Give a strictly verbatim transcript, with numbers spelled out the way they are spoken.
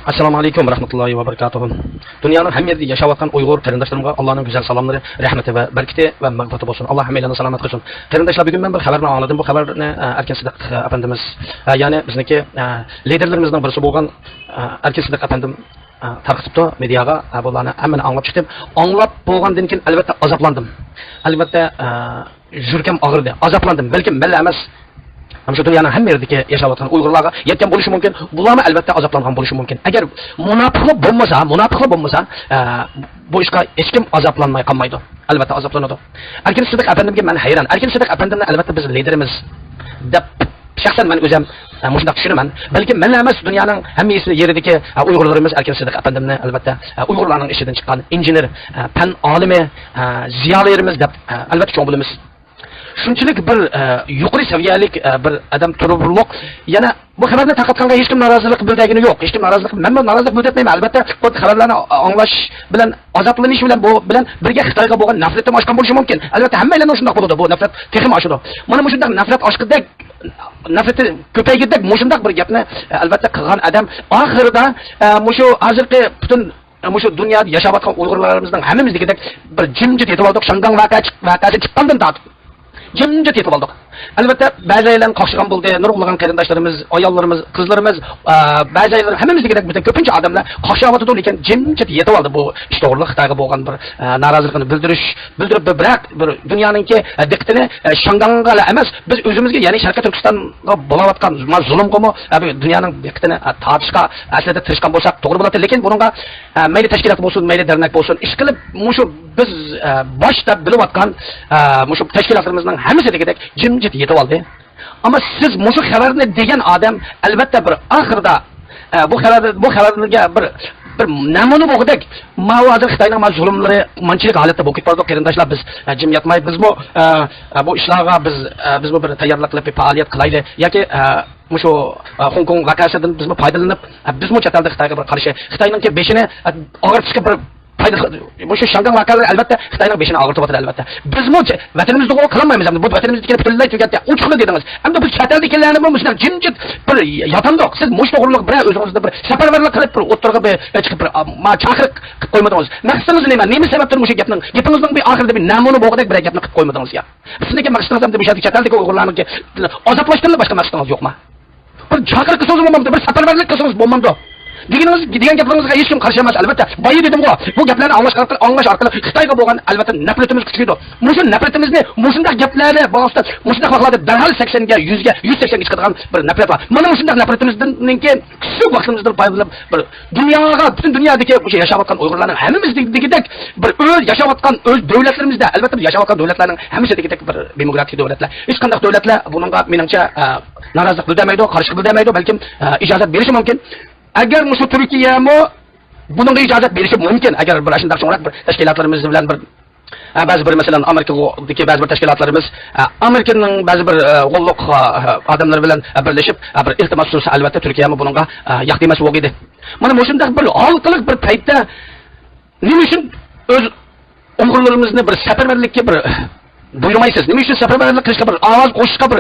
ئەسسالامۇ ئەلەيكۇم ۋە رەھمەتۇللاھى ۋە بەرىكاتۇھۇ. دۇنيانىڭ ھەممە يېرىدە ياشاۋاتقان ئۇيغۇر قېرىنداشلىرىمغا ئاللانىڭ گۈزەل سالاملىرى، رەھمىتى ۋە بەرىكىتى ۋە مەغپىرىتى بولسۇن. ئاللا ھەممەيلەننى سالامەت قىلسۇن. قېرىنداشلار، بۈگۈن مەن بىر خەۋەرنى ئاڭلىدىم. بۇ خەۋەرنى، ئە، ئەركىن سىدىق، ئە، ئەپەندىمىز، ئە، يەنى بىزنىڭكى، ئە، لىدېرلىرىمىزنىڭ بىرسى بولغان، ئە، ئەركىن سىدىق ئەپەندىم، ئە، تارقىتىپتۇ مېدىياغا. ئە، بۇلارنى ھەممىنى ئاڭلاپ چىقتىم. ئاڭلاپ بولغاندىن كېيىن، ئەلۋەتتە، ئازابلاندىم. ئەلۋەتتە، ئە، يۈرىكىم ئاغرىدى، ئازابلاندىم. بەلكىم مەنلا ئەمەس، مانا شۇ دۇنيانىڭ ھەممە يېرىدىكى ياشاۋاتقان ئۇيغۇرلارغا يەتكەن بولۇشى مۇمكىن. بۇلارمۇ ئەلۋەتتە ئازابلانغان بولۇشى مۇمكىن. ئەگەر مۇناپىقلا بولمىسا، مۇناپىقلا بولمىسا، ئە، بۇ ئىشقا ھېچكىم ئازابلانماي قالمايدۇ. ئەلۋەتتە ئازابلىنىدۇ. ئەركىن سىدىق ئەپەندىمگە مەن ھەيران. ئەركىن سىدىق ئەپەندىمنى ئەلۋەتتە بىز لىدېرىمىز دەپ شەخسەن مەن ئۆزۈم، ئە، مۇشۇنداق چۈشىنىمەن. بەلكىم مەنلا ئەمەس، دۇنيانىڭ ھەممە يېرىدىكى، ئە، ئۇيغۇرلىرىمىز ئەركىن سىدىق ئەپەندىمنى ئەلۋەتتە، ئە، ئۇيغۇرلارنىڭ ئىچىدىن چىققان ئىنژېنېر، ئە، پەن ئالىمى، ئە، زىيالىيلىرىمىز دەپ، ئە، ئەلۋەتتە چوڭ بىلىمىز. شۇنچىلىك بىر، ئە، يۇقىرى سەۋىيەلىك، ئە، بىر ئادەم تۇرۇپلۇق، يەنە بۇ خەۋەرنى تارقاتقانغا ھېچكىم نارازىلىق بىلدۈرگىنى يوق. ھېچكىم نارازىلىق، مەنمۇ نارازىلىق بىلدۈرمەيمەن. ئەلۋەتتە، بۇ خەۋەرلەرنى ئاڭلاش بىلەن، ئازابلىنىش بىلەن، بۇ بىلەن بىرگە خىتايغا بولغان نەپرىتىم ئاشقان بولۇشى مۇمكىن. ئەلۋەتتە، ھەممەيلەننىڭ شۇنداق بولىدۇ. بۇ نەپرەت تېخىمۇ ئاشىدۇ. مانا مۇشۇنداق نەپرەت ئاشقۇدەك، نەپرىتى كۆپەيگۈدەك مۇشۇنداق بىر گەپنى، ئەلۋەتتە، قىلغان ئادەم ئاخىرىدا، ئە، مۇشۇ ھازىرقى پۈتۈن، ئە، مۇشۇ دۇنيادا ياشاۋاتقان ئۇيغۇرلىرىمىزنىڭ ھەممىمىز دېگۈدەك بىر جىمجىت يېتىۋالدۇق. شياڭگاڭ ۋەقە چىق-، ۋەقەسى چىققاندىن تارتىپ جىمجىت يېتىۋالدۇق. ئەلۋەتتە، بەزەيلەن قاقشىغان بولدى، نۇرغۇنلىغان قېرىنداشلىرىمىز، ئاياللىرىمىز، قىزلىرىمىز، ئە، بەزەيلەن ھەممىمىز دېگۈدەك بىزدىن كۆپىنچە ئادەملەر قاقشاۋاتىدۇ، لېكىن جىمجىت يېتىۋالدى بۇ ئىش توغرىلىق خىتايغا بولغان بىر، ئە، نارازىلىقىنى بىلدۈرۈش، بىلدۈرۈپ، بىراق بىر دۇنيانىڭكى، ئە، دىققىتىنى، ئە، شياڭگاڭغىلا ئەمەس، بىز ئۆزىمىزگە، يەنى شەرقىي تۈركىستانغا بولاۋاتقان ما زۇلۇمغىمۇ، ئە، بۇ دۇنيانىڭ دىققىتىنى، ئە، تارتىشقا ئەسلىدە تىرىشقان بولساق توغرا بولاتتى. لېكىن بۇنىڭغا، ئە، مەيلى تەشكىلات بولسۇن، مەيلى دەرنەك بولسۇن، ئىشقىلىپ مۇشۇ بىز، ئە، باش دەپ بىلىۋاتقان، ئە، مۇشۇ تەشكىلاتلىرىمىزنىڭ ھەممىسى دېگۈدەك جىمجىت يېتىۋالدى. ئەمما سىز مۇشۇ خەۋەرنى دېگەن ئادەم، ئەلۋەتتە، بىر ئاخىرىدا، ئە، بۇ خەۋەر، بۇ خەۋەرگە بىر، بىر نەمۇنە بولغۇدەك، ماۋۇ ھازىر خىتاينىڭ ماۋۇ زۇلۇملىرى مانچىلىك ھالەتتە بولۇپ كېتىپ بارىدۇ، قېرىنداشلار. بىز، ئە، جىم ياتماي، بىزمۇ، ئە، ئە، بۇ ئىشلارغا بىز، ئە، بىزمۇ بىر تەييارلىق قىلىپ، بىر پائالىيەت قىلايلى ياكى، ئە، مۇشۇ، ئە، خوڭكوڭ ۋەقەسىدىن بىزمۇ پايدىلىنىپ، ئە، بىزمۇ چەت ئەلدە خىتايغا بىر قارشى، خىتاينىڭكى بېشىنى، ئە، ئاغرىتىشقا بىر پايدا، مۇشۇ شياڭگاڭ ۋەقەلىرى ئەلۋەتتە خىتاينىڭ بېشىنى ئاغرىتىۋاتىدۇ، ئەلۋەتتە. بىزمۇ چ-، ۋەتىنىمىزدىغۇ قىلالمايمىز ئەمدى. بۇ ۋەتىنىمىزدىكىنى پۈتۈنلەي تۈگەتتى، ئوچۇقلا دېدىڭىز. ئەمدى بىز چەت ئەلدىكىلەرنىمۇ مۇشۇنداق جىمجىت بىر ياتامدۇق. سىز مۇشۇ توغرىلىق بىرەر ئۆزىڭىزدە بىر سەپەرۋەرلىك قىلىپ، بىر ئوتتۇرىغا بىر چىقىپ، بىر، ئا، ما چاقىرىق قىلىپ قويمىدىڭىز. مەقسىتىڭىز نېمە؟ نېمە سەۋەبتىن مۇشۇ گەپنىڭ، گېپىڭىزنىڭ بىر ئاخىرىدا بىر نەمۇنە بولغۇدەك بىرەر گەپنى قىلىپ قويمىدىڭىز يا؟ سىزنىڭكى مەقسىتىڭىز ئەمدى مۇشۇ يەردىكى چەت ئەلدىكى ئۇيغۇرلارنىڭكى ئازابلاشتىنلا باشقا مەقسىتىڭىز يوقما؟ بىر چاقىرىق قىلسىڭىز بولمامدۇ، بىر سەپەرۋەرلىك قىلسىڭىز بولمامدۇ؟ دېگىنىڭىز، دېگەن گەپلىرىڭىزگە ھېچكىم قارشى ئەمەس، ئەلۋەتتە. بايا دېدىمغۇ، بۇ گەپلەرنى ئاڭلاش ئارقىلىق، ئاڭلاش ئارقىلىق خىتايغا بولغان، ئەلۋەتتە، نەپرىتىمىز كۈچىيىدۇ. مۇشۇ نەپرىتىمىزنى مۇشۇنداق گەپلەرنى بولسا، مۇشۇنداق ۋاقىتلاردا دەرھال سەكسەنگە، يۈزگە، يۈز سەكسەنگە چىقىدىغان بىر نەپرەت بار. مانا مۇشۇنداق نەپرىتىمىزدىن كېيىن كىچىك ۋاقتىمىزدىن پايدىلىنىپ، بىر دۇنياغا، پۈتۈن دۇنيادىكى مۇشۇ ياشاۋاتقان ئۇيغۇرلارنىڭ ھەممىمىز دېگۈدەك بىر ئۆز ياشاۋاتقان، ئۆز دۆلەتلىرىمىزدە، ئەلۋەتتە، بىز ياشاۋاتقان دۆلەتلەرنىڭ ھەممىسى دېگۈدەك بىر دېموكراتىك دۆلەتلەر. ھېچقانداق دۆلەتلەر بۇنىڭغا، مېنىڭچە، ئە، نارازىلىق بىلدۈرمەيدۇ، قارشىلىق بىلدۈرمەيدۇ، بەلكىم، ئە، ئىجازەت بېرىشى مۇمكىن. ئەگەر مۇشۇ تۈركىيەمۇ بۇنىڭغا ئىجازەت بېرىشى مۇمكىن، ئەگەر بىر ئاشۇنداق چوڭراق بىر تەشكىلاتلىرىمىز بىلەن بىر، ئە، بەزى بىر، مەسىلەن، ئامېرىكىدىكى بەزى بىر تەشكىلاتلىرىمىز، ئە، ئامېرىكىنىڭ بەزى بىر، ئە، غوللۇق، ئە، ئادەملىرى بىلەن، ئە، بىرلىشىپ، ئە، بىر ئىلتىماس سۇنسا، ئەلۋەتتە، تۈركىيەمۇ بۇنىڭغا، ئە، ياق دېمەس بولغىيدى. مانا مۇشۇنداق بىر ھالقىلىق بىر پەيتتە نېمە ئۈچۈن ئۆز ئۇيغۇرلىرىمىزنى بىر سەپەرۋەرلىككە بىر بۇيرۇمايسىز؟ نېمە ئۈچۈن سەپەرۋەرلىك قىلىشقا، بىر ئاۋاز قوشۇشقا، بىر